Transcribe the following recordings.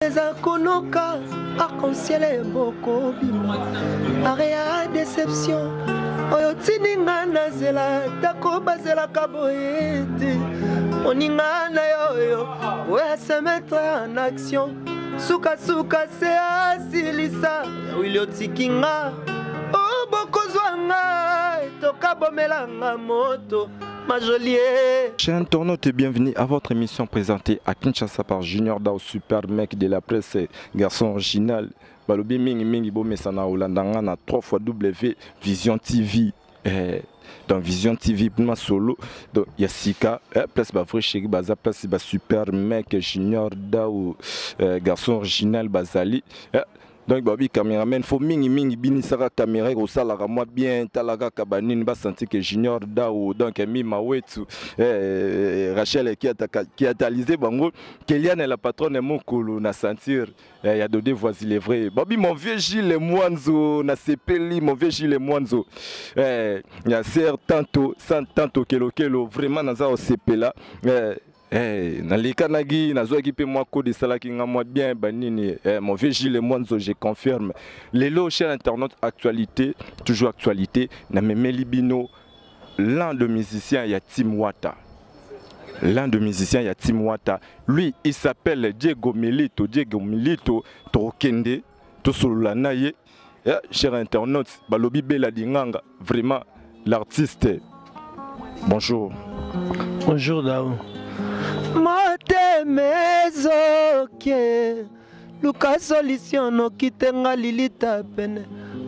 Eza konoka arc-en-ciel bokobima are ya deception oyo tindi nga nazela tako bazelaka boye te moninga na yo oyo oyo ase mettre en action sukasuka se asilisa ya wili otiki nga o bokozwa nga tokabomela nga moto. Ma jolie. Chers internautes, bienvenue à votre émission présentée à Kinshasa par Junior Dao, super mec de la presse, garçon original. Balobi mingi mingi bomesana olanda nga na 3 fois W Vision TV. Eh, dans Vision TV ma solo donc ya sika eh, place ba vrai chéri baza place ba super mec Junior Dao eh, garçon original bazali eh, Donc babi cameraman faut mingi mingi binisaka camera ekosalaka mwa bien tala kaka banini basanti ke Junior Dao donc Mima Wetu eh, Rachel kiatalise bango Keliane la patronne mokolo na sentir eh, ya Dode voici les vrais babi mon vieux Gilles Mwanzo na sepeli mon vieux Gilles Mwanzo eh, ya ser tanto sans tanto kelo kelo vraiment naza osepela eh, Hey, eh, nalekanaki nazwaki mpe mwa code esalaki nga mwa bien banini hey, eh, mon vieux Gilles Mwanzo je confirme lelo cher internaute actualité toujours actualité namemeli bino l'un de musiciens ya Team Wata, l'un de musiciens ya Team Wata. Lui, il s'appelle Diego Milito. Diego Milito tokende tosolola na ye. Yeah, cher internaute, balobi Bella Dinganga, vraiment l'artiste. Bonjour. Bonjour Dao. Motema ezoke luka solution noki te nga lilita pene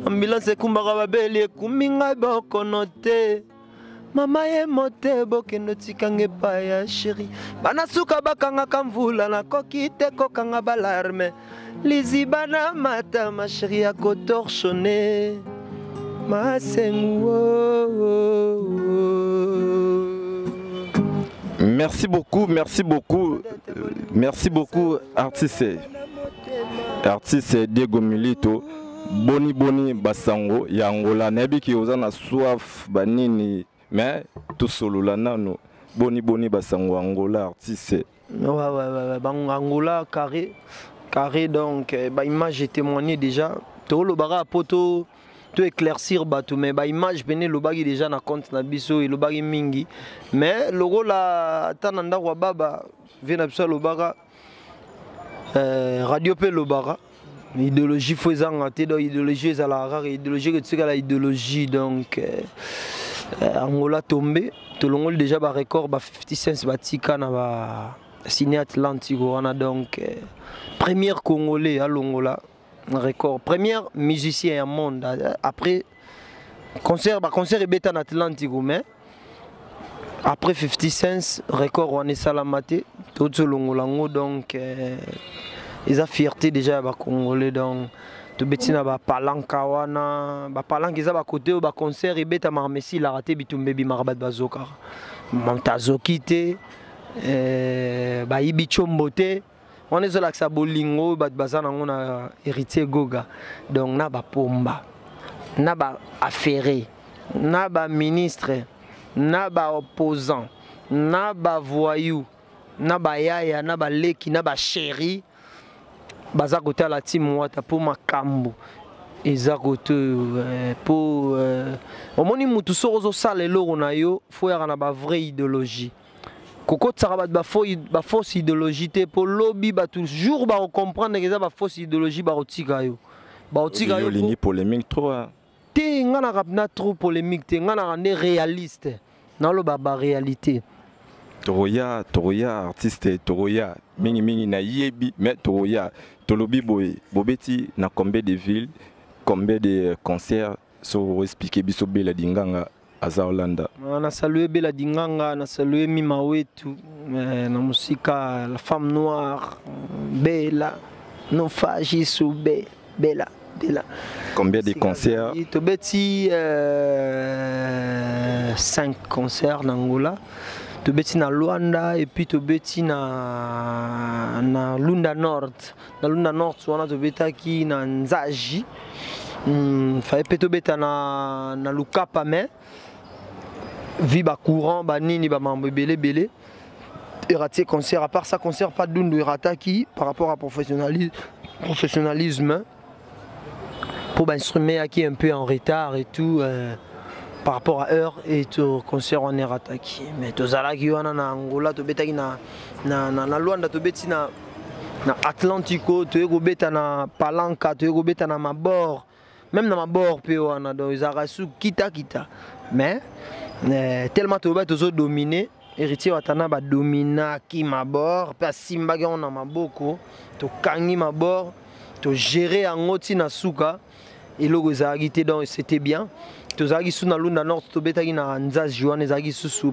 ambulance ekumbaka babeli ekumbi ngai bokono te mama ye mote bokende otikanga epai ya sheri bana suka bakangaka mvula nakoki te kokanga balarme liziba na matama sheri ya kotorchone masengu oh, oh, oh. Merci beaucoup, merci beaucoup, merci beaucoup, artiste. Artiste Diego Milito, boni boni basango ya Angola, nayebi ki oza na soif banini, mais tosolola nano boni boni basango Angola artiste. Ouais, bango Angola carré carré donc eh, ba image témoigner déjà tolobaka poto to éclaircir bato mais ba image pene elobaki déjà na compte na biso elobaki mingi mais lokola ata na ndako ya baba vie na biso alobaka euh, radio mpe elobaka idéologie fo ezanga te donc idéologie ezalaka kaka idéologie ekotikala idéologie donc euh, euh, angola tombe tolongoli déjà barecord ba 50 cents batika na ba ciné atlantique wana donc euh, première congolais alongola record première musicien ya monde après concert ba concert ebeta na atlantique mais après 50 cents record wana esalama te touti olongola yango donc euh, eza fierté déjà ya bacongolais donc tobeti na bapalanka wana bapalanka eza bakote oyo baconcert ebetamaka ma esilaka te bitumba ebimaka bato bazokaka moto azoki te euh, bayibi tshombo te wana ezolakisa bolingo oyo bato baza nango na héritier goga donc na bapomba na baaffaire na baministre na baopposant na bavoyou na bayaya na baleki na bachéri baza kotala team wata mpo makambo eza kote oyo mpo eh, omoni motu soki ozosala eloko na yo fo oyaka na bavrai idéologie kokotisaka bato bafausse idéologie te mpo lobi bato jour bakocomprendre eza bafausse idéologie bakotika yo bakotika yo olingi polémique trop hein? te nga naka na trop polémique te nga naka nde réaliste naloba baréalité tokoya tokoya artiste tokoya mingimingi nayebi mais tokoya tolobi boye bobeti na combien de ville combien de concert so expliquer biso Bela Dinganga aza Hollanda. Ah, na salue Bela Dinganga, na salue Mima Wetu, eh, na musika la femme noire Bela, non faji sube Bela. Bela. Combien de concerts? Tobeti 5 concerts na Angola. Tobeti na Luanda et puis tobeti na na Lunda Nord. Na Lunda Nord wana tobetaki na Nzaji. Fallait mpe tobeta na, na Lukapa mais vi ba courant ba nini ba mambo ebele ebele. Eraté concert. À part ça, concert pas Dundu erataki par rapport à professionnalisme. Pour instrument qui est un peu en retard et tout par rapport à heure et tout concert on est rataki. Mais tozalaki wana na Angola, tobetaki na Luanda, tobeti na Atlantico, toye kobeta na Palanca, toye kobeta na Mabor, même na Mabor pe wana. Donc ezalaka su kita kita, mais tellement toyeba tozo dominer. Héritier Watana badominaki Mabor mpe asimbaki yango na maboko, tokangi Mabor, togérer yango ntina suka, eloko ezalaki te. Donc c'était bien. Tozalaki su na Lunda Nord, tobetaki na Nzazi wana, ezalaki susu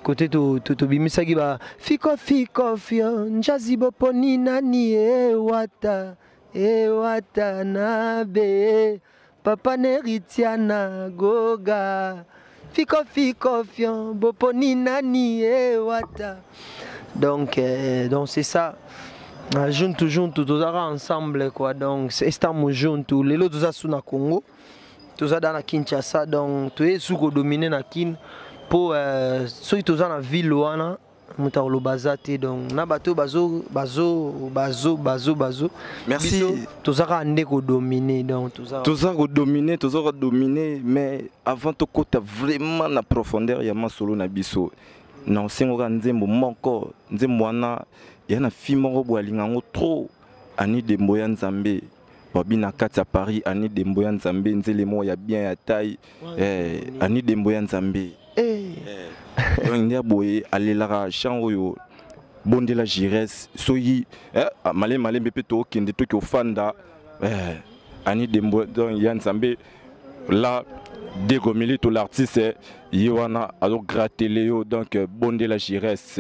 kote tobimisaki ba fiko fiko fio njazi boponi nani ewata ewata na be papa neritiana goga fiko fiko fio boponi nani ewata. Donc c'est ça. Junto junto tozalaka ensemble quoi. Donc estamos junto. Lelo toza su na Congo, toza da na Kinshasa, donc toye su kodominer na Kin mpo soki toza na ville wana, moto akoloba aza te. Donc na bato oyo bazo bazo bazo bazo bazo. Merci. Biso toza kaka nde kodominer, donc toza Toza kodominer, toza kodominer. Mais avant tokota vraiment na profondeur ya masolo na biso, na osengoka nzembo moko, nzembo wana ya na fi moko boye alinga yango trop, Ani Dembo ya Nzambe, babi na kati ya Paris. Ani Dembo ya Nzambe, nzele moko ya bien ya taille, Ani Dembo ya Nzambe. Donc nde boye alelaka chant oyo bondela Jires. Soki malembe malembe mpe tookende, toki ofanda Ani Dembo donc ya Nzambe là, Diego Milito l'artiste ye wana azogratele yo. Donc bondela Jires.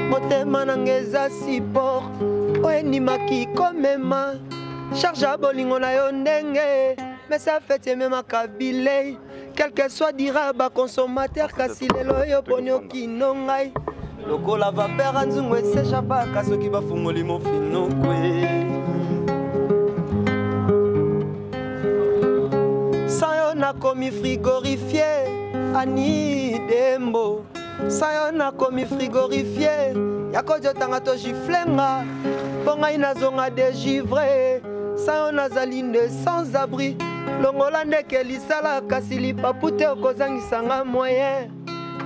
Motema nanga eza support oyo endimaki komema charge ya bolingo na yo ndenge mesa feti ememaka bilei, quelque soit dira baconsommateur. Kasi lelo oyo poni okino ngai lokola vapeur ya nzungu esechapaka soki bafungoli mofinokwe. Sans yo nakomi frigorifie, Ani Dembo. Sans yo nakomi frigorifie, yakodi otanga to giflenga mpo ngai nazonga dégivré. Sans yo nazali nde sans abri, longola ndeke lisala kasi lipapu te, okozangisanga moyen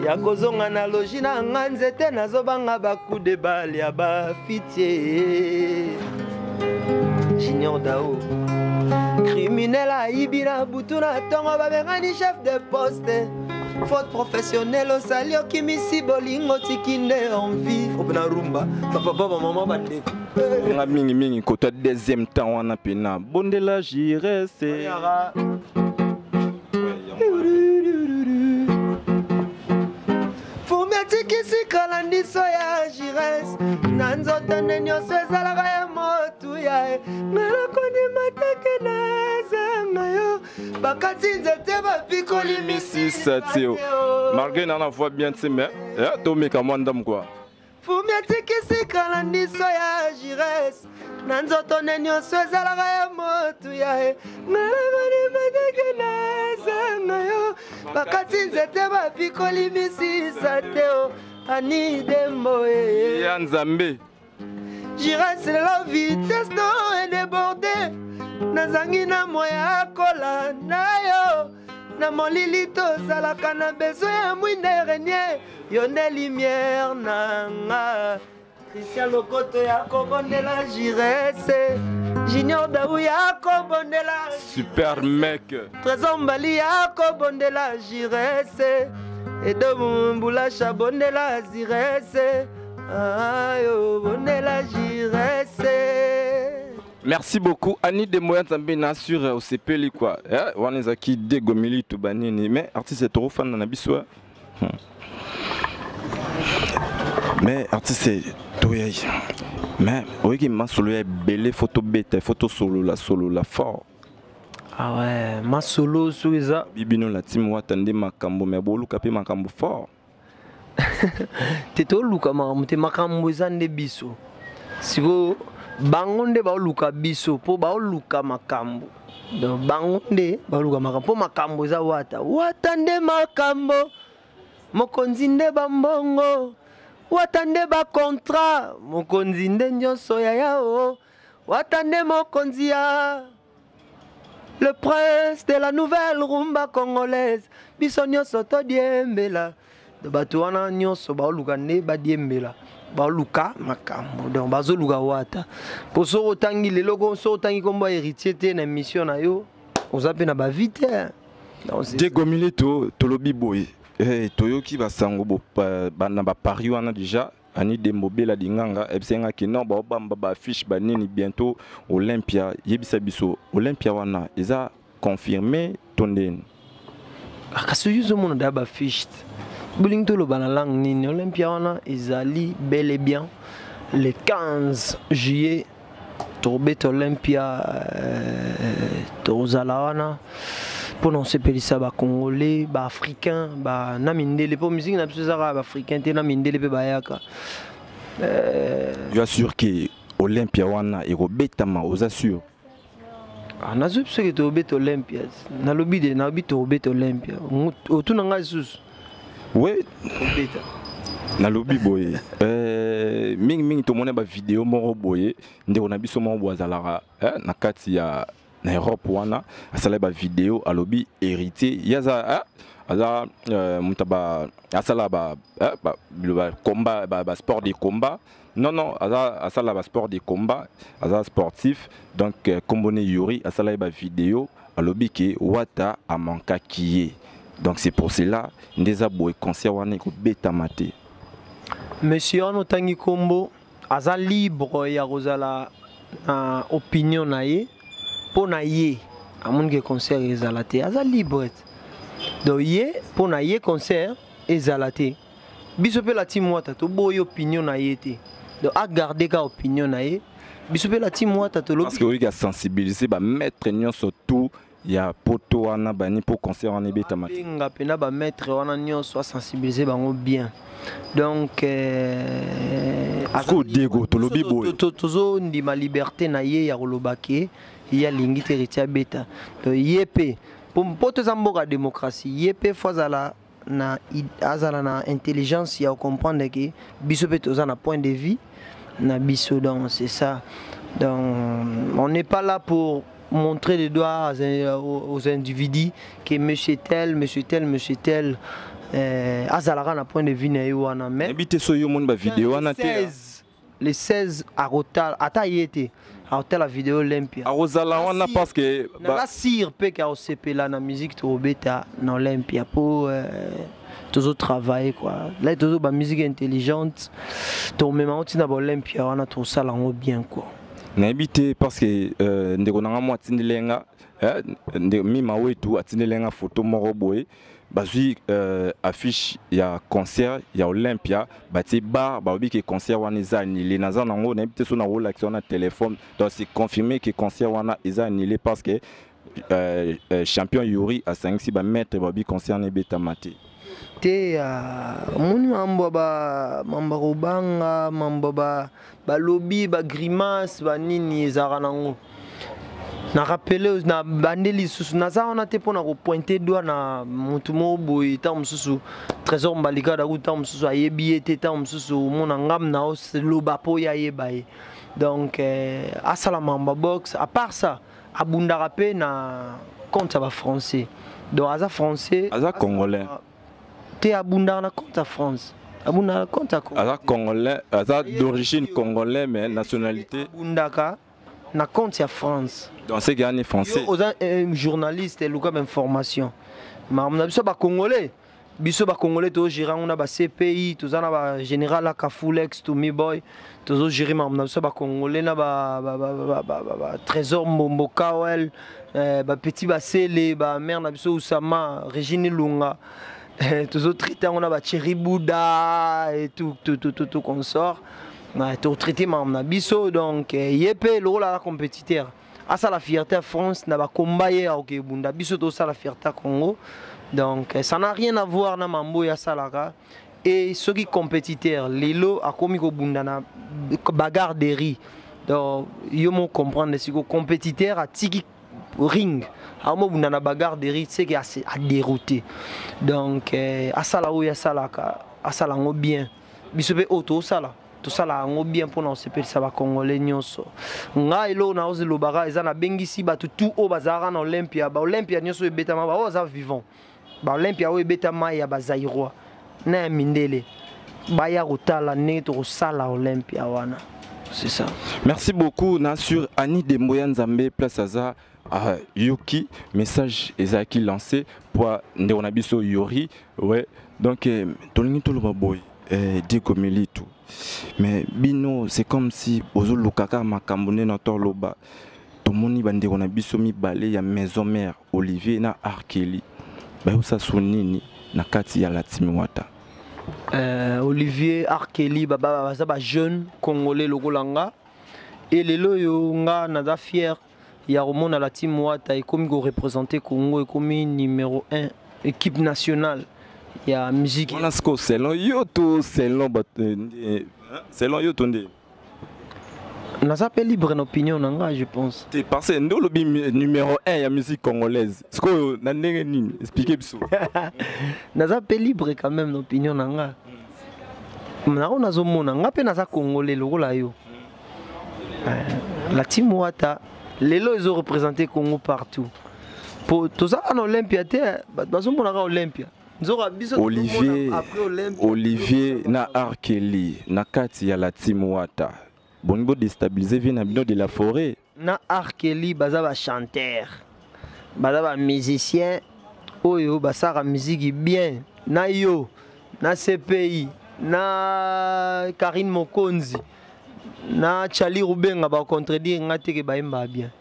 ya kozonga na logi na nga nzete, nazobanga bacoup de balle ya bafitie. Junior Dao, criminel ayibi na butu na ntongo, babengani chef de poste, faute professionnelle osali, okimisi bolingo, tiki nde envie opena rumba bapapa bamama bandeko. Nga mingimingi kota deuxième temps wana mpena bondela Jires. Oyaka. Fumi atikisi kala ndiso ya Jires na nzoto nde nyonso ezalaka ya motuya ye, nga nakondima teke nazanga yo, bakati nzete bapikoli. Misisa te o malgré na voix bien te, mais tomeka mwa ndambo quoi. Fumi atikisi kala ndiso ya Jires na nzoto nde nyonso ezalaka ya motuya ye, nga nakondima teke nazanga yo, bakati nzete bapikoli misisa te o Ani Dembo e. Ya Nzambe. Jires, lelo vitesse no edébordé, nazangi na moya akola na yo na molili, tozalaka na besoin ya mwinda renier, yo nde lumière na nga. Christian Lokoto ya kobondela Jirese, Junior Dau ya kobondela. Super mec. Trésor Mbali ya kobondela Jirese, Edo Mbulasha bondela Zirese, ayo bondela Jirese. Merci beaucoup Annie Dembo ya Nzambe na sur osepeli quoi. Wana ezalaki Diego Milito banini, mais artiste tokofanda na biso. Mais artiste toyai, mais oyoki masolo ya ebele, fo tobeta, fo tosolola solola fort. Ah ouais, masolo soki eza. Bibino la team Wata nde makambo, mais boluka mpe makambo fort. Te, toluka makambo te, makambo eza nde biso. Sikoyo bango nde baoluka biso mpo baoluka makambo. Donc bango nde baluka makambo mpo makambo eza Wata. Wata nde makambo, mokonzi nde bambongo, Wata nde bacontrat, mokonzi nde nyonso yaya o, Wata nde mokonzi ya le prince de la nouvelle rumba congolaise. Biso nyonso todiembela. Bato wana nyonso baoluka nde badiembela, baoluka makambo. Donc bazoluka Wata mpo soki otangi lelo, soki otangi kombo ya Héritier te na émission na yo, oza mpe na bavi te. Diego Mileto, tolobi boye, toyoki basango na baparis wana déjà. Ani Dembo Bela Dinganga ebisengaki non, baobamba baaffiche banini bientôt Olympia. Yebisa biso, Olympia wana eza confirmé to ndeni? Kasi oyo ozomona da baaffiche, bolingi toloba na langue nini? Olympia wana ezali bel et bien le 15 juillet, tokobeta Olympia. Tozala wana mpona kosepelisa bacongolais, baafricain, na mindele, mpo musique na biso ezaka baafricain te, na mindele mpe bayaka. Yo sûr ke Olympia wana ekobetama? Oza sûr? Nazwi biso ke tokobeta Olympia. Nalobi de, nalobi tokobeta Olympia. Otuna ngai lisusu? We. Kobeta. Nalobi boye, mingimingi tomoni bavideo moko boye, ndeko na biso moko boye azalaka na kati ya na Europe wana, asala bavideo, alobi Héritier ye aza aza moto asala ba combat, ba sport de combat. Non, non, aza asala ba sport de combat, aza sportif. Donc kombo ne Yuri, asala ye bavideo, alobi ke Wata amankaki ye. Donc c'est pour cela nde eza boye, concert wana ekobetama te. Monsieur wana otangi nkombo aza libre ya kozala na opinion na ye. Mpo na ye amoni ke concert ezala te, aza libre. Donc ye, mpo na ye, concert ezala te. Biso mpe la team Wata toboyi opinion na ye te. Donc agarde ka opinion na ye. Biso mpe la team Wata tolobi. Parce que oyoki asensibiliser bamaître nyonso tout ya poto wana bani mpo concert wana ebetama te. Abenga mpena bamaître wana nyonso, asensibiliser bango bien. Donc Sikoyo Diego, tolobi boye. Tozondima liberté na ye ya koloba ke ye alingi te Héritier abeta. Donc ye mpe, mpo toza mboka ya démocratie, ye mpe fo azala na intelligence ya comprendre ke biso mpe toza na point de vue na biso. Donc c'est ça. Donc on n'est pas là pour montrer les doigts aux individus que monsieur tel, monsieur tel, monsieur tel azalaka na point de vue na ye wana, mais Nayebi te so yo omoni bavideo wana te. 16, le 16 akotala, ata ye te, akotala video Olympia. Akozala wana parce que naza sûr mpe ke akosepela na musique tokobeta na Olympia, mpo tozotravaille quoi. Là tozo bamusique intelligente, tomema ngo ntina baolympia wana, tosala yango bien quoi. Nayebi te parce que ndeko na nga mo atindeli nga, mima wetu atindeli nga photo moko boye, bazwi affiche ya concert ya Olympia, batie bar, balobi ke concert wana eza annulé. Naza nango, nayebi te so nakolakisa wana téléphone. Donc c'est confirmé ke concert wana eza annulé parce que champion Yuri asangisi bamaître, balobi concert wana ebetama te. Te, omoni mambo mambo ya kobanga, mambo balobi, bagrimace, banini ezalaka nango. Na rappele na bande lisusu, naza wana te mpona kopointe doigt na motu moko boye. Ntango mosusu Trésor Mbalika daku, ntango mosusu ayebi ye te, ntango mosusu omona ngam na oloba mpo ye ayeba ye. Donc asala mambo ya boxe. À part ça, abundaka mpe na compte ya bafrançais, donc aza français. Aza congolais. Te, abundaka na compte ya France, abundaka na compte ya Aza congolais, aza d'origine congolais mais nationalité Abundaka na compte ya France. Donc c'est gagné français. Yo oza un journaliste, eluka bainformation. Makambo na biso bacongolais, biso bacongolais tozogérer yango na baCPI, toza na bagénéral Akafulex, Tomi Boy, tozogérer makambo na biso bacongolais na Trésor Mbombo Kawel, bapetit basele, bamare na biso Usama, Régine Lunga, tozotraite yango na bacheri Bouda et tout, tout, tout, tout, tout consort. Totraite makambo na biso. Donc ye mpe lokola aza compétiteur, asala fierté ya France na bakomba ye akoki ebunda. Biso tosala fierté ya Congo. Donc ça n'a rien à voir na mambo oyo asalaka. E soki compétiteur lelo akomi kobunda na bagarre de rue, donc yo mo comprendre siko compétiteur atiki. ring, aomobunda na bagarre de ring, seke adérouté. Donc asala oyo asalaka, asala yango bien. Biso mpe oyo tosala, tosala yango bien mpona kosepelisa bacongolais nyonso. Ngai eloko na ozolobaka eza, nabengisi bato tu oyo bazalaka na Olympia, baolympia nyonso oyo ebetama, baoyo baza vivant, baolympia oyo ebetama ya bazaïrois na ya mindele, baya kotala ndenge tokosala Olympia wana. C'est ça. Merci beaucoup. Na sur Annie Demboya Nzambe place aza yoki message ezalaki lancé pour ndeko na biso Yori. Ouais, donc tolingi toloba boye, Diego Milito, mais bino, c'est comme si bozolukaka makambo nde na toloba. Tomoni bandeko na biso mibale ya maison mère, Olivier na Arkeli, bayosa nini na kati ya la team Wata? Olivier, Arkeli, baba baza ba jeune congolais lokola nga. E lelo oyo nga naza fier ya komona la team Wata ekomi koreprésente Congo, ekomi numéro 1 équipe nationale ya musique. Wana siko selon yo to selon bato, selon yo to nde? Naza mpe libre na opinion na nga, je pense. Te, parce que nde olobi numéro 1 ya musique congolaise, sikoyo na ndenge nini? Explique biso. Naza mpe libre quand même na opinion na nga. Nango nazomona nga mpe naza congolais lokola yo. La team Wata lelo ezoreprésente Congo partout. Po toza na Olympia te, bato bazomonaka Olympia, nzoka biso Olivier, après Olympia. Olivier na Arkeli na kati ya la team Wata, bolingi bodéstabiliser vie na bino de la forêt? Na Arkeli baza bachanteur, baza bamusicien oyo basalaka musique bien. Na yo na CPI na Karine Mokonzi na Chali Rubenga bacontredire nga teke, bayembaka bien.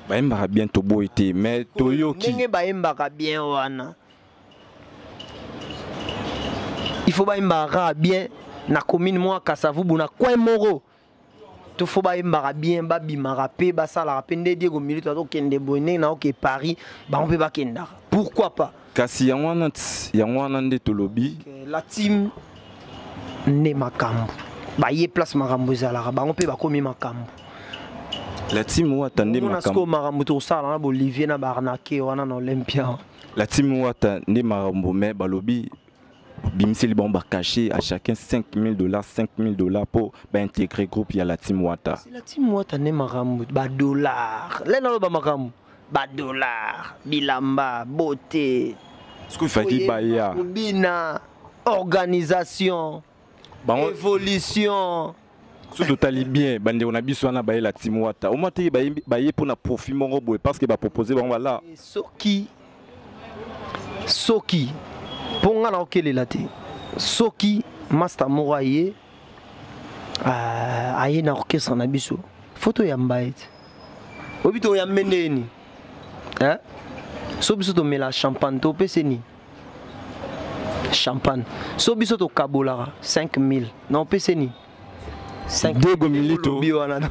Bayembaka bien, toboyi te, mais toyoki ndenge bayembaka bien wana, il faut bayembaka kaka bien na commune mwa Kasavubu, na coin moko to faut bayembaka bien, babimaka mpe basalaka mpe nde Diego Milito azokende boye, ndenge naoke Paris, bango mpe bakendaka, pourquoi pas? Kasi yango wana, yango wana nde tolobi. La team nde makambo, baye place makambo ezalaka, bango mpe bakomi makambo. La team Wata nde makambo. Makambo tosala na boolivier na baarnake wana na Olympia. La team Wata nde makambo, mais balobi bimiseli bango bacachet à chacun 5000 dollars, 5000 dollars mpo baintégrer groupe ya la team Wata. La team Wata nde makambo, badollar le naloba, makambo badollar, bilamba, beauté. Soki faki baya kobina, organisation, bango évolution. So totali bien, bandeko na biso wana bayela team Wata omwa teke baye mpona profit moko boye, parce que bapropose bango bala. Soki mpo nga na okelela te, soki master moko aye, aye na orchestre na biso, fo toyamba ye te. Oyebi toyambe ndeni? So biso tomela champagne, topese nini champagne? So biso tokabolaka 5000 na opese nini? Diego Milito. Wana.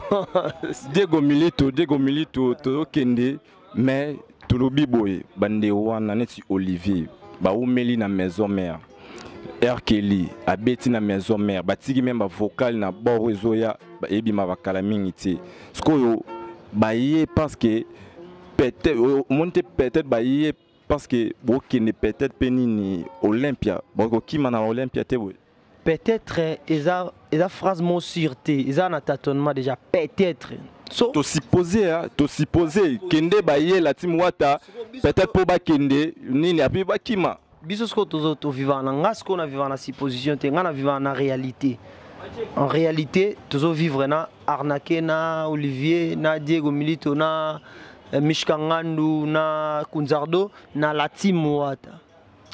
Diego Milito, Diego Milito, tozokende, mais tolobi boye, bandeko wana neti Olivier baumeli na maison mère, Erkeli abeti na maison mère, batiki même bavocal na bord ezoya ebima bakala mingi te. Sikoyo baye parce que peut-être omoni te, peut-être baye parce que bokende peut-être mpe nini Olympia, bokokima na Olympia te boye. Peut-être eza phrase mo sûre te, eza na tâtonnement déjà, peut-être so tosupose, tosupose kende bayela team Wata peut-être mpo bakende nini api bakima. Biso sikoyo tovivaka na nga, sikoyo na vivaka na supposition te, nga na vivaka na réalité. En réalité tozovivre na Arnake, na Olivier, na Diego Milito, na Mishka Ngandu, na Kunzardo, na la team Wata,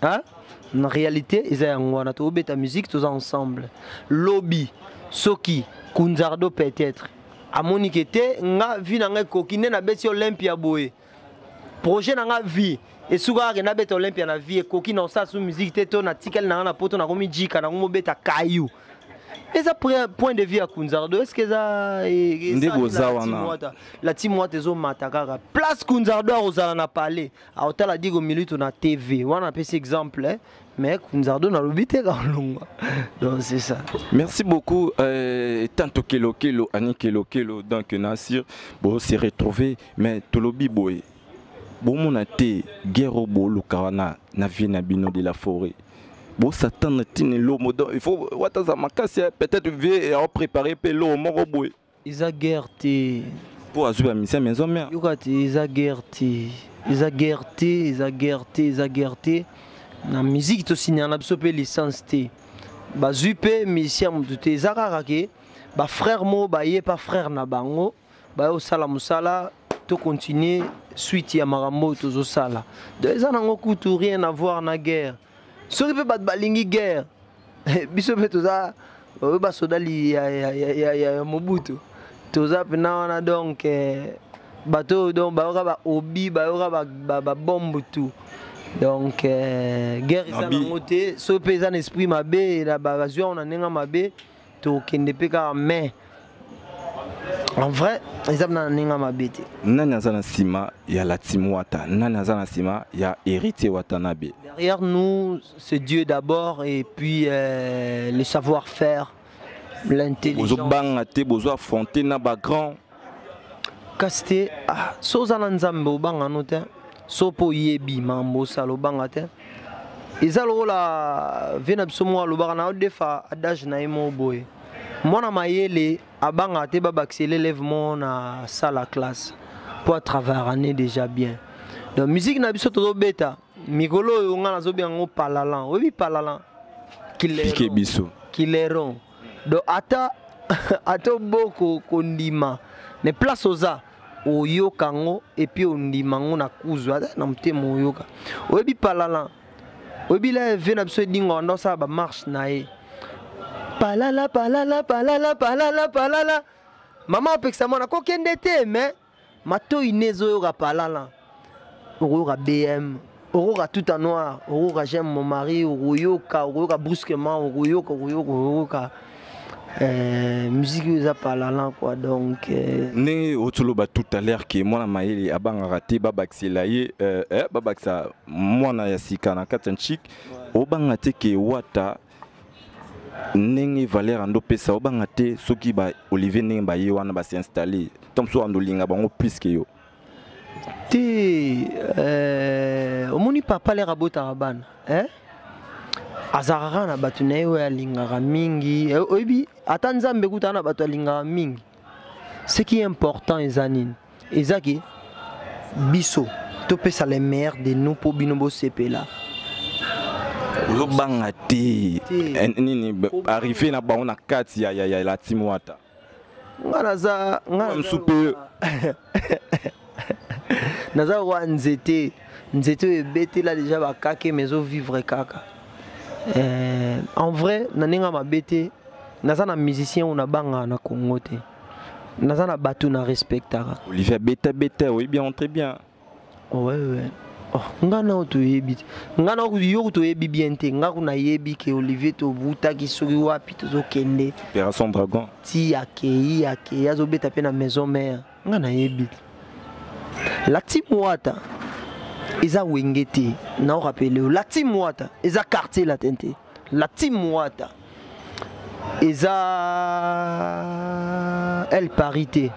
hein? Na réalité eza yango wana, tobeta musique, toza ensemble. Lobi soki Kunzardo peut-être amoni ke te, nga vie na ngai ekoki nde nabeti Olympia boye, projet na nga vie esuka kaka nabeta Olympia, na vie ekoki na osala su musique te, to natikali na nga na poto, nakomi jika, nakomi obeta kayu, eza point de vue ya Kunzardo. Est ce que eza Nde boza wana. La team Wata ezomata kaka place Kunzardo akozala na palais, aotala Diego Milito na TV wana, apesi exemple, eh? Mais Kunzardo nalobi te kalongwa, donc c'est ça. Merci beaucoup, tanto Kelo Kelo, Ani Kelo Kelo. Donc Nasir, bon, s'est retrouvé, mais tolobi boye. Bomona te guerre oyo boluka wana na vie na bino de la forêt. Bosatana ntina eloko, donc il faut wata aza makasi, peut-être vie aopréparé mpe eloko moko boye. Eza guerre te. Mpo azwi bamusicien maison mère. Yoka te, eza guerre te, eza guerre te, eza guerre te, eza guerre te. Na musique tosignaka na biso mpe licence te, bazwi mpe musicien motu te. Eza kaka ke bafrère moko baye pa frère na bango, baye kosala mosala, tocontinue suite ya makambo oyo tozosala. Donc eza nango kutu rien à voir na guerre. Soki mpe bato balingi guerre, biso mpe toza oyo basoda ya Mobutu, toza mpena wana. Donc bato oyo, donc bayoka baobi, bayoka babombe tout. Donc guerre eza nango te. Soki mpe eza na esprit mabe, bazwi yango na ndenge mabe, tokende mpe kaka. Mais en vrai eza na ndenge mabe te. Nani aza na nsima ya la team Wata? Nani aza na nsima ya Héritier Watanabe? Derrière nous, c'est Dieu d'abord et puis le savoir-faire, l'intelligence. Bozobanga te, bozo affronter na bagrand? Kasi te. Ah, so oza na Nzambe, obanga no te. So mpo oyebi makambo osala, obanga te. Eza lokola vie na biso moko alobaka na odefa adage na ye moko boye: mwana mayele abangaka te babakisela élève moko na salle ya classe mpo atravailler année déjà bien. Donc musique na biso tozobeta mikolo oyo, nga nazobenga yango palalan. Oyebi palalan? Pike biso. Kileron. Donc ata oboko kondima, mais place oza oyoka yango et puis ondima yango na kuzu, ata na motema oyoka. Oyebi palalan? Oyebi la vie na biso edingo anda osala bamarche na ye: palala, palala, palala, palala, palala. Mama apekisa mwana kokende te, mais matoi ne ezoyoka palala. Okoyoka BM, okoyoka Tout en noir, okoyoka J'aime mon mari, okoyoka brusquement, okoyoka, okoyoka musique oyo eza palala quoi. Donc Ndenge otoloba tout à l'heure ke mwana mayele abangaka te babakisela ye, babakisa mwana ya sika na kati ya nchik, obanga te ke Wata ndenge valeur ando opesa, obanga te soki ba Olivier ndenge baye wana bas'installe, ntango mosusu ando olinga bango plus ke yo? Te. Omoni papa lere abotaka bana, eh? Azalaka kaka na bato na ye oyo alingaka mingi. Oyebi ata Nzambe kuta na bato alingaka mingi. Ce qui est important eza nini? Eza ke biso topesa le meilleur de nous mpo bino bosepela. Ozobanga te nini arrivé na bango na kati ya la team Wata? Nga naza nga mosusu mpe. Naza kwa nzete, nzete oyo ebetela deja bakake, mais ezovivre kaka. En vrai, na ndenge mabe te, naza na musicien oyo nabangaka na Congo te. Naza na bato na respectaka. Olivier beta beta, oyebi yango très bien. Ouais. Oh, nga na oyo toyebi te, nga na yo toyebi bien te. Nga kuna nayebi ke Olivier tobutaki soki wapi tozokende. Opération Dragon. Ti akei azobeta mpe na maison mère. Nga nayebi te. La team Wata eza Wenge te. Naorapele yo, la team Wata eza Quartier Latin te. La team Wata eza El Paris te.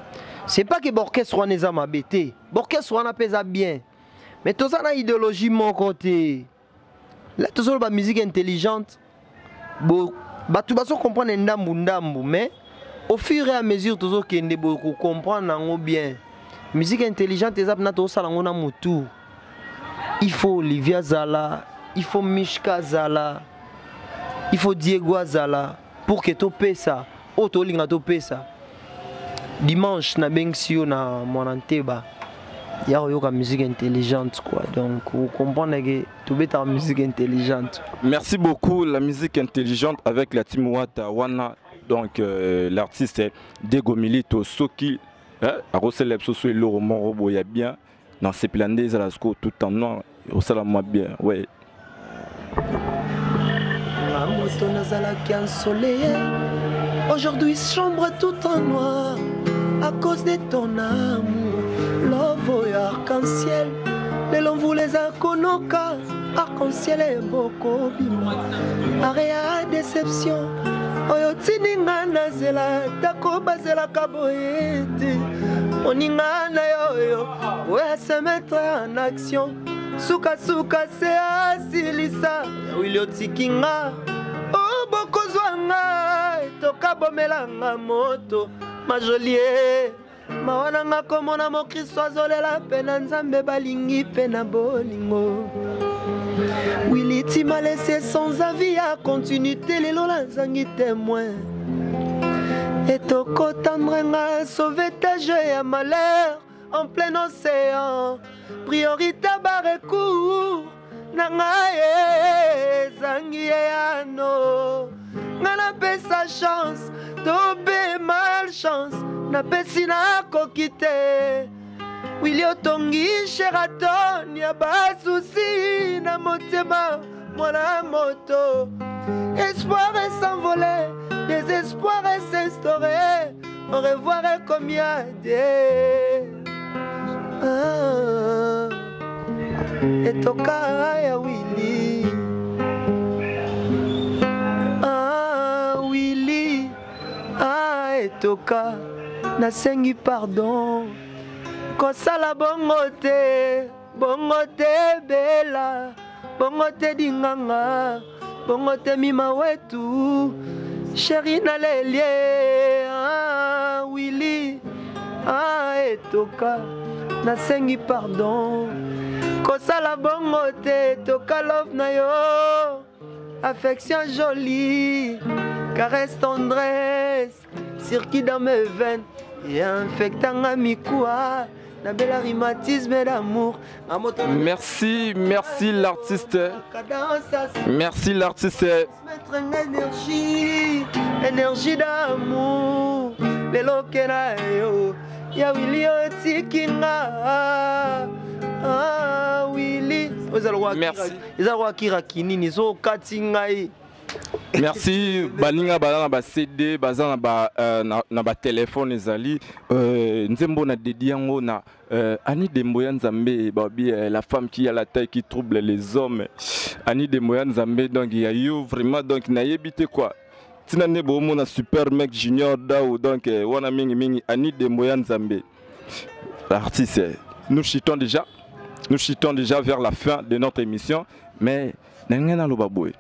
C'est pas que baorchestre wana eza mabe te, baorchestre wana mpe eza bien, mais toza na idéologie moko te. La tozoloba musique intelligente, bo bato bazocomprendre ndambu ndambu, mais au fur et à mesure tozokende boye kocomprendre yango bien. Musique intelligente eza mpena tozosala yango na motu. Il faut Olivier azala, il faut Mishka azala, il faut Diego azala pour que topesa oyo tolinga topesa. Dimanche nabengisi yo na mwana nteba ya koyoka musique intelligente quoi. Donc ocomprendre ke tobetaka musique intelligente. Merci beaucoup. La musique intelligente avec la team Wata wana. Donc l'artiste Diego Milito, soki akosala biso so eloko moko boye ya bien na sepela nde ezala sikoyo Tout en noir osala mwa bien, ouais. Nga moto nazalaki ensoleillé, aujourd'hui sombre tout en noir à cause de ton amour. Love oyo arc-en-ciel, lelo mvula eza konoka, arc-en-ciel ebokobima. Are ya déception oyo tindi nga nazela, tako bazelaka boye te. Moninga na yo oyo oyo se mettre en action, sukasuka se asilisa. Ya Wili otiki nga, o bokozwa nga, etoka bomela nga moto majolie. Mawa na nga komona mokristo azolela mpe na Nzambe balingi mpe na bolingo. Willy tu m'as laissé sans avis ya continuité, lelo nazangi témoin. Etokotendre nga sauvetage ya malheur en plein océan, priorité barecours na ngai ezangi eyano. Nga napesa chance to mpe malchance, napesi nakoki te. Willy otongi Sheraton ya basusi na motema mwana moto. Espoir s'envolait, désespoir s'instaurait, au revoir comme de ah, etoka ya Willy. Ah, Willy, ah, etoka nasengi pardon, kosala bongo te, bongo te bela, bongo te dinganga, bongo te mima wetu, chéri nalelie. Ah, Willy, ah, etoka nasengi pardon, kosala bongo te, etoka love na yo, affection jolie, caresse tendresse, circuit dans mes veines, et infectanga mikuwa, nabela rhumatisme d'amour. Merci, merci l'artiste. Merci l'artiste. Mettre une énergie, énergie d'amour. Lelo kena yo, ya Willy otiki nga. Ah, Willy. Merci. Eza roi Kira Kinini, zo kati ngai. Merci baninga baza na ba CD, baza na ba na ba téléphone ezali nzembo na dédié yango na Annie Demboya Nzambe babi la femme qui a la taille qui trouble les hommes. Annie Demboya Nzambe, donc il y a eu vraiment, donc na yebite quoi. Tina ne bo mona super mec Junior Dao, donc wana mingi mingi Annie Demboya Nzambe. Artiste, nous chutons déjà. Nous chutons déjà vers la fin de notre émission, mais nangena loba boye.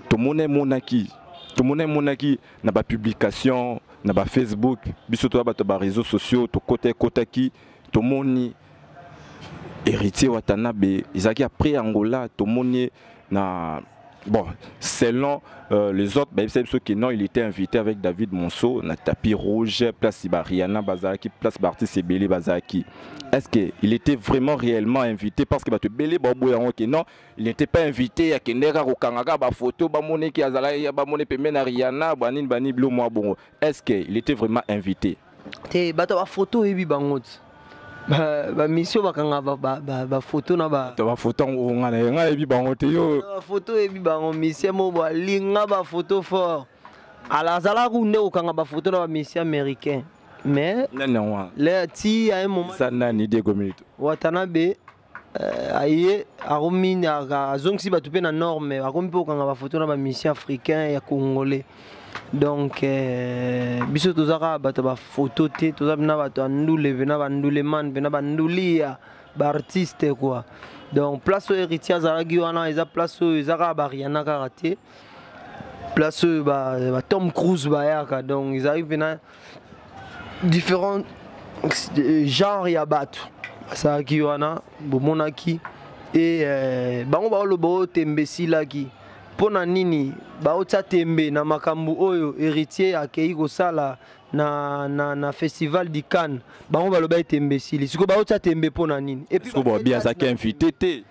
Tomone monaki, tomone monaki na ba publication, na ba Facebook, biso to ba ba réseaux sociaux, to côté kotaki, tomoni Héritier Watanabe, ezaki après Angola, tomoni na bon, selon les autres, bah, c'est que non, il était invité avec David Monceau, na tapis rouge, place Rihanna Bazaki, place Bartis et Belé Bazaki. Est-ce que il était vraiment réellement invité? Parce que bah, Belé Babo ok non, il n'était pas invité à Kendera Rokangaka, ba photo, ba monnaie qui azala, ba monnaie pemena Rihanna, ba nini, ba nini, blo moi bongo. Est-ce que il était vraiment invité? Te, ba ba photo ebi bangot. Ba ba mission bakanga ba ba ba ba photo na ba. Ba photo ngo nga na nga ebi bango te yo. Ba photo ebi bango mission mo ba linga ba photo fort. Ala zala ku nde okanga ba photo na ba mission américain. Mais nani wa? Le ti à un moment ça nani Diego Milito. Watanabe aye aromi na azongisi bato pe na norme, akomi pe okanga ba photo na ba mission africain ya congolais. Donc biso tozaka bato ba photo te, toza na bato ndule na ba ndule man na ba ndulia ba artiste quoi. Donc place oyo Héritier azalaki wana eza place oyo ezaka ba Rihanna kaka te. Place oyo ba Tom Cruise bayaka, donc ils arrivent na différents genres ya bato. Bazalaki wana bomonaki et bango baoloba oyo tembe esilaki. Pona nini baotia tembe na makambo oyo Héritier akei kosala na festival du Cannes, bango baloba tembe esili. Siko baotia tembe pona nini? Et puis siko bo bien azaki invité te.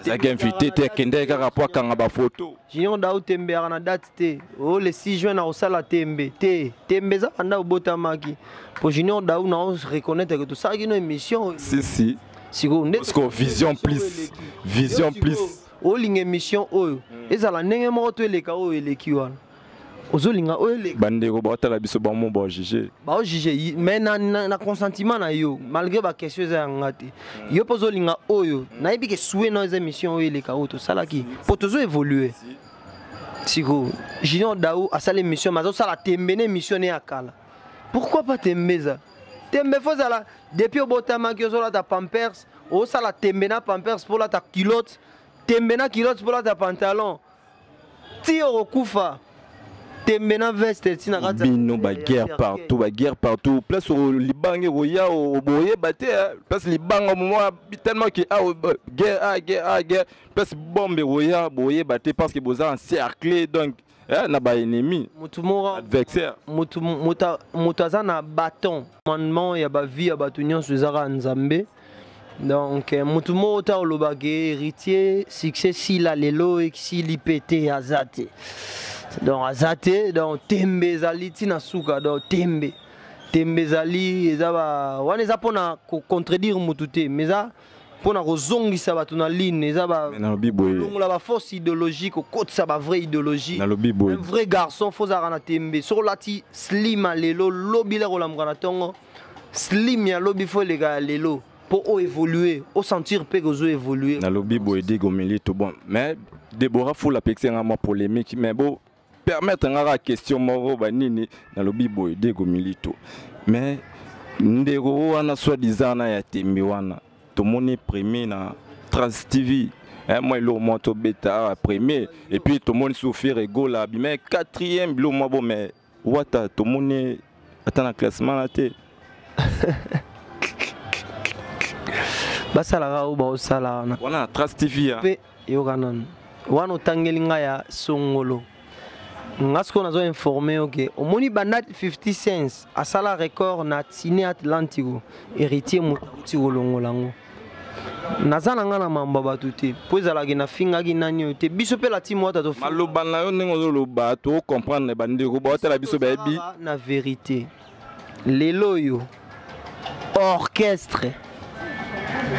Azaki invité te, akende kaka po akanga ba photo. Junior Dao tembe aka na date te. Oh le 6 juin na osala tembe te. Tembe za banda obotamaki. Po Junior Dao na os reconnaître que tosalaki no émission. Si si. Siko nde Siko vision plus. Vision plus. Olinga émission oyo. Ezala ndenge moko to eleka oyo eleki wana. Ozolinga oyo eleka. Bandeko baotala biso bango ba juger. Ba juger mais na consentiment na yo malgré ba question eza yanga te. Yo po ozolinga oyo, nayebi ke souhait na eza émission oyo eleka oyo tosalaki. Po tozo évoluer. Siko Junior Dao asala émission, mais azosala tembe na émission ne ya kala. Pourquoi pas tembeza? Tembe faut ozala depuis obotamaki, ozolata pampers, osala tembe na pampers mpo olata culotte, tembe na culotte mpo olata pantalon, ti okokufa tembe na veste ti na kati. Bino baguerre partout, baguerre partout, place libanga ekoya, boyeba te place libanga moment, tellement que ah, guerre, ah, guerre, ah, guerre, place bombe ekoya, boyeba te, parce que boza encerclé donc na baennemi. Motu moko adversaire. Moto aza na bâton commandement ya bavie ya bato nyonso eza kaka Nzambe. Donc motu moko ta olobaka Héritier succès sila lelo esili mpe te, aza te. Donc aza te. Donc tembe ezali ntina suka. Donc tembe ezali, eza ba wana, eza mpona kocontredire motu te, mais eza mpona kozongisa bato na ligne, eza nalobi boye. Longola bafausse idéologie, kokotisa bavrai idéologie. Nalobi boye. Un vrai garçon faut ozalaka na tembe. Soki olati slim ya lelo, lobi le kolamuka na ntongo, slim ya lobi faut eleka ya lelo mpo oévolue, osentir mpe kozo évolue. Nalobi boye, Diego Milito. Bon, mais Déborah Fula apekisi nga mwa polémique, mais bo permettre nga kaka question moko banini. Nalobi boye, Diego Milito, mais ndeko wana soi-disant na ya tembe wana, tomoni premier na Trace TV, mwa eloko mwa tobeta awa premier, et puis tomoni Sophie Regola abima quatrième, biloko mwa bo, mais Wata tomoni ata na classement na te. Basalaka oyo baosala wana. Wana na Trace TV. Mpe yoka nanu, wana otangeli ngai ya songolo, nga sikoyo nazo informe yo ke omoni banda 50 Cents asala record na Ciné Atlantico, Héritier moto akuti kolongola yango. Naza na ngai na mambo ya bato te, mpo ezalaki nafingaki nani oyo te. Biso mpe la team Wata. Maloba na yo, ndenge ozoloba, tocomprendre. Bandeko baotala biso bayebi. Na vérité, lelo oyo orchestre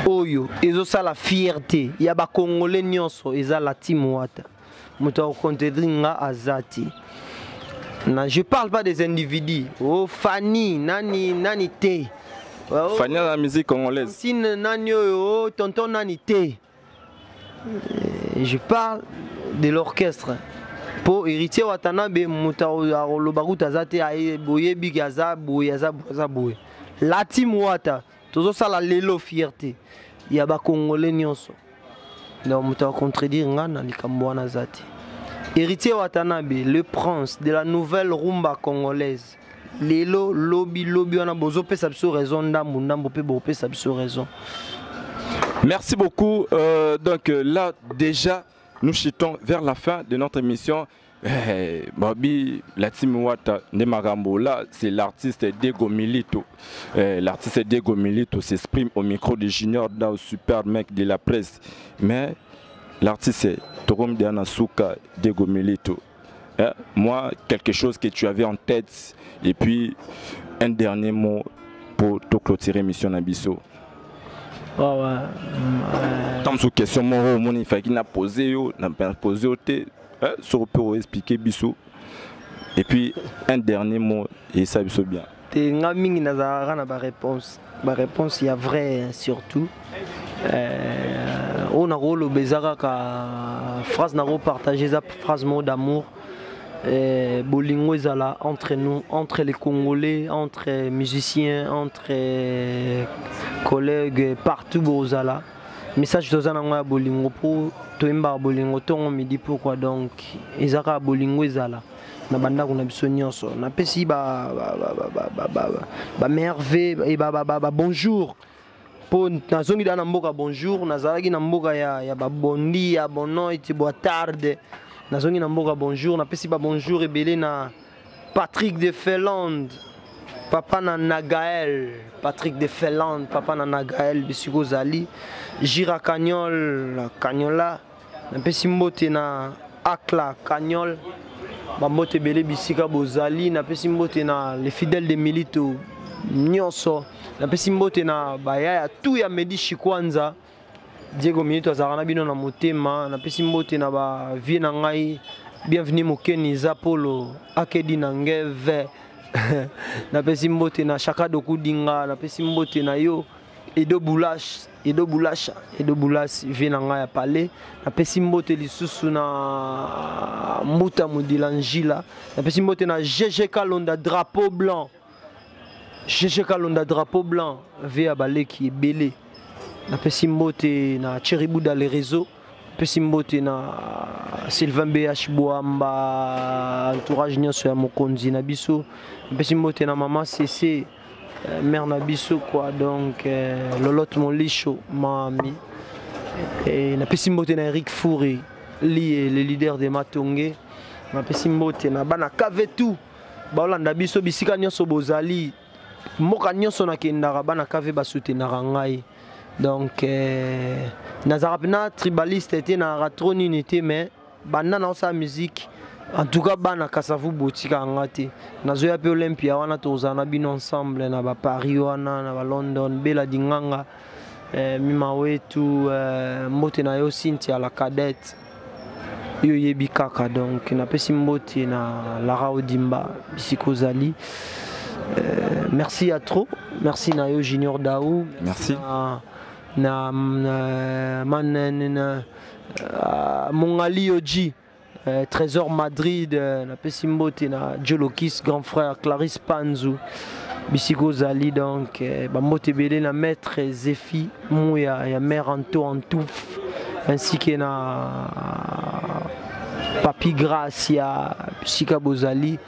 oyo ezosala fierté ya bakongole nyonso eza la team Wata. Moto akocontredire nga aza te. Na je parle pas des individus, oh Fanny nani nani te. Oh, Fanny na musique congolaise. Sine nani oyo, oh, tonton nani te. Je parle de l'orchestre, mpo Héritier Watanabe, moto akoloba kuta aza te. Boyebiki aza boye, aza boye, aza boye. La team Wata tozosala lelo fierté ya bakongole nyonso. Donc moto akontredire nga na likambo wana aza te. Héritier Watanabe, le prince de la nouvelle rumba congolaise, lelo, lobi lobi wana bozopesa biso raison, ndambu ndambu mpe bopesa biso raison. Merci beaucoup. Donc là, déjà, nous chutons vers la fin de notre émission. Eh, Babi, la team Wata, nde makambo, là, c'est l'artiste Diego Milito. Eh, l'artiste Diego Milito s'exprime au micro de Junior Dao, super mec de la presse. Mais l'artiste Torom Diana Souka, Diego Milito. Eh, moi, quelque chose que tu avais en tête, et puis un dernier mot pour te clôturer mission na biso. Ouais. Tant que question moko omoni efaki na pose yo, na pose yo te, soki mpe oexplike biso, et puis un dernier mot eyesa biso bien. Te, nga mingi nazalaka na baréponse, baréponse ya vrai surtout. Oyo nakoloba eza kaka phrase nakopartage, eza phrase mot d'amour. Bolingo ezala entre nous, entre les Congolais, entre musiciens, entre collègues, partout bozala. Message toza nango ya bolingo, mpo toyembaka bolingo ntongo, midi, pourquoi. Donc eza kaka bolingo ezala na bandako na biso nyonso. Napesi bamerveille, babonjour, mpo nazongi da na mboka. Bonjour, nazalaki na mboka ya babondi ya bonoite, boa tarde, nazongi na mboka. Bonjour, napesi babonjour ebele na Patrick de Finlande, papa na Nagael. Patrick de Finlande, papa na Nagael, bisika ozali. Gira Cagnol, Cagnola, napesi mbote na Akla Cagnol, bambote ebele bisika bozali. Napesi mbote na les fidèles de Milito nyonso. Napesi mbote na bayaya tu ya Medi Shikwanza. Diego Milito azalaka na bino na motema. Napesi mbote na bavie na ngai, Bienvenu Mokeni, Zapolo Akedi na Ngeve. Napesi mbote na Chaka Dokudinga. Napesi mbote na yo Edo Bulash, Edo Bulasha, Edo Bulas, vie na ngai ya palais. Napesi mbote lisusu na Mbuta Modila Njila. Napesi mbote na GG Kalonda, drapeau blanc. GG Kalonda drapeau blanc vie ya baleki ebele. Napesi mbote na Thierry Bouda les réseaux. Napesi mbote na Sylvain BH Boamba entourage nyonso ya mokonzi na biso. Napesi mbote na mama CC mère na biso quoi donc Lolotte Molisho mami. Et napesi mbote na Eric Fouri lié le leader de Matonge. Napesi mbote na bana KV tout baolanda biso bisika nyonso bozali mboka nyonso nakendaka bana KV basoutenaka ngai donc nazalaka mpena tribaliste te nazalaka trop nini te mais banda naosala musique en tout cas bana Kasavu botikaka nga te nazoya mpe Olympia wana tozala na bino ensemble na baparis wana na balondon Bela Dinganga mima wetu mbote na yo Cynthia la cadette yo yebi kaka donc napesi mbote na Lara Odimba bisika ozali. Merci à trop, merci na yo Junior Daou, merci na na man Mongali Oji, Trésor Madrid, napesi mbote na Jolokis grand frère Clarisse Panzu bisika ozali donc bambote ebele na maître Zephy Mouya ya mère Anto Antouf ainsi que na Papi Gracia bisika bozali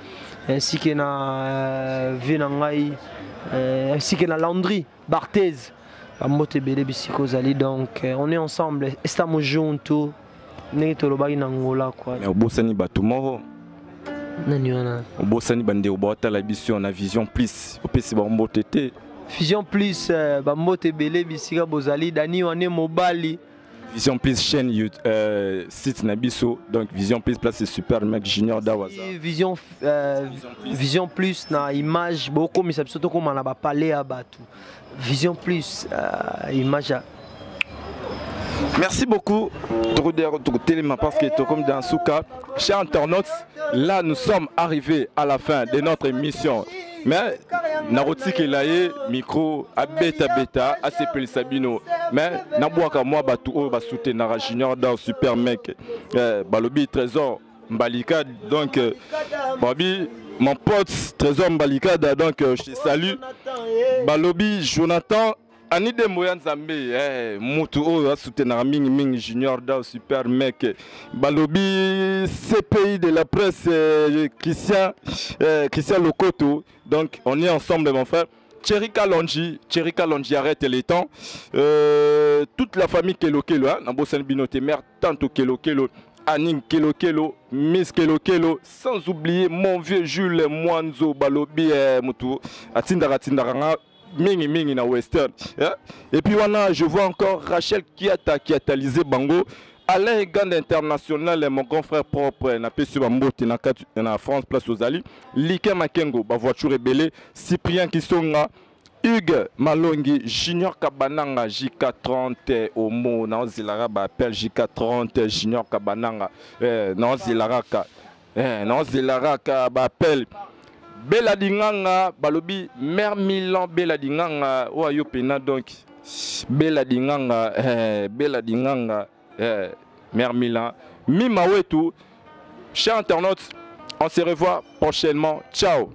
ainsi que na vie na ngai ainsi que na Landry Barthez bambote ebele bisika ozali donc on est ensemble, estamos junto ndenge tolobaki na Angola quoi. Mais obosani bato moko nani wana obosani bandeko baotala biso na Vision Plus opesi bambote te. Vision Plus bambote ebele bisika bozali Dani wane mobali Vision Plus chaîne site na biso donc Vision Plus place super mec Junior Dawaza Vision Vision Plus na image bokomisa biso tokoma na ba palais ya bato Vision Plus image. Merci beaucoup parce que comme dans Souka, chers internautes, là nous sommes arrivés à la fin de notre émission. Mais naroti kelaye micro à beta beta à sepel Sabino. Mais nabwaka moi batu oyo ba soutenir Junior dans super mec balobi Trésor Mbalika donc Babi mon pote Trésor Mbalika donc je te salue. Balobi Jonathan Anide Moya Nzambe, mutu oyo a soutenir mingi mingi Junior Dao super mec. Balobi CPI de la presse Christian Christian Lokoto. Donc on est ensemble mon frère. Thierry Kalonji arrête les temps. Toute la famille Kelo Kelo, hein, Nambosen Binote mère tanto Kelo Kelo, Aning Kelo Kelo, Miss Kelo Kelo, sans oublier mon vieux Jules Mwanzo Balobi mutu atindara tindara mingi mingi na Western. Et puis voilà, je vois encore Rachel Kiata qui a talisé Bango. Alain Gand International, mon grand frère propre, na pesu bambote na France place aux Ali. Like Makengo, ba voiture ebele, Cyprien Kisonga, Hugues Malongi, Junior Kabananga, JK30 Omo, na ozilara ba appel JK30 Junior Kabananga, na ozilara ka, na ozilara ka ba appel. Bela Dinganga, Balobi, Mère Milan, Bela Dinganga, Oyo Pena donc, Bela Dinganga, Bela Dinganga, Mère Milan, Mima Wetu, chers internautes, on se revoit prochainement. Ciao.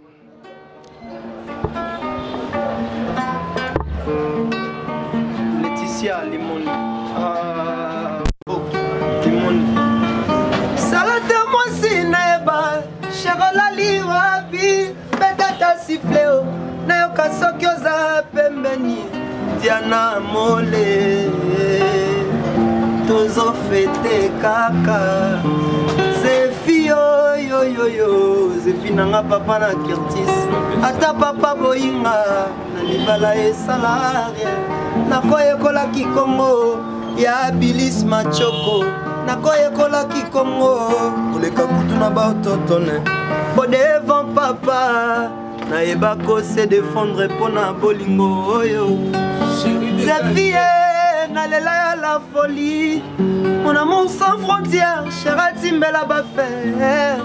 Laetitia Limoni. Limoni. Salade mwasi naeba, Cherolali wapi, betata siffleo, nayoka soki oza pembeni, Diana Mole, tozo fete kaka. Zefi yo yo yo yo, Zefi nanga papa na Curtis, ata papa boyinga, na libala esala rien. Nakoyekolaki Kongo ya Bilis Machoko, nakoyekolaki Kongo koleka kutu na baototone. Bo devant papa nayeba ko se défendre mpona bolingo oyo. Zefi nalela ya la folie, mon amour sans frontières, cher atimbela bafer.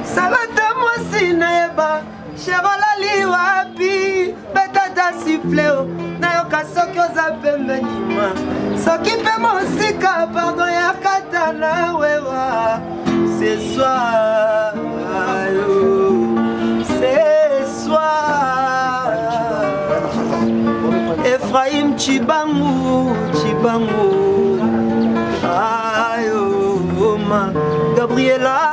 Salata mwasi nayeba, cher olali wapi, betata siffleo, nayoka soki oza pembeni ma, soki mpe mosika, pardon ya kata na wewa. Ce soir, yo, ce soir. Chibangu, Chibangu. Ayo, ma Gabriela.